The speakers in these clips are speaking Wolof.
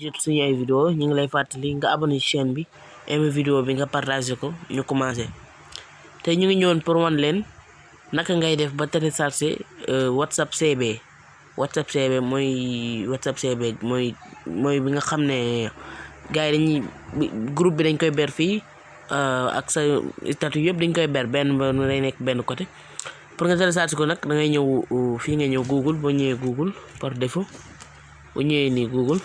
jot suñu ay vidéo ñu ngi lay fàttali nga abonné ci chaîne bi aimé vidéo bi nga partagé ko ñu commencé tey ñu ngi ñëwoon pour wan leen naka ngay def ba télécharger WhatsApp CB mooy bi nga xam ne gars yi dañuy groupe bi dañ koy ber fii ak sa statut yëpp dañ koy ber benn lay nekk benn côté. Pour nga télécharger ko nag da ngay ñëw fii nga ñëw Google boo ñëwee Google par défaut boo ñëwee nii Google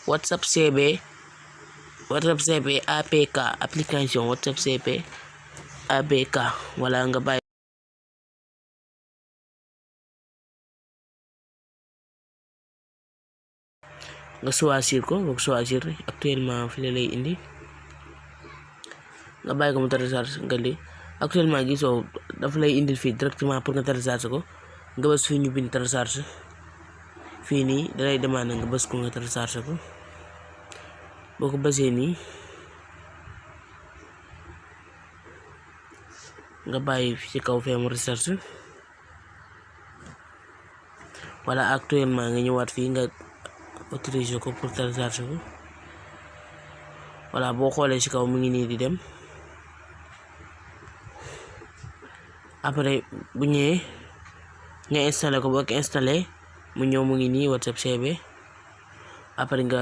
WhatsApp CB APK application WhatsApp CB APK wala nga bàyyi nga choisir ko nga choisir actuellement fi la lay indi nga bàyyi ko mu télécharge nga li actuellement gisoo dafa lay indil fii directement pour nga télécharge ko nga bës fii ñu bind télécharge fii nii dalay demandé nga bës ko nga télécharge ko boo ko bësee nii nga bàyyi ci kaw fee mu recherche wala actuellement nga ñëwaat fii nga autorisé ko pour télécharger ko voilà boo xoolee ci kaw mu ngi nii di dem après bu ñëwee nga installé ko boo ko installé mu ñëw mu ngi nii WhatsApp CB après nga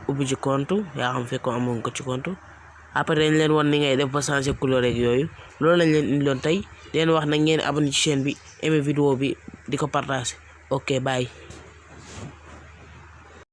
ubbi ci compte yaa xam fekk amoon ko ci compte après dañ leen wan ni ngay def ba changer couleur rek yooyu loolu lañ leen indiloon tey leen wax nag ngeen abonné ci chaîne bi aimé vidéo bi di ko partager ok bye.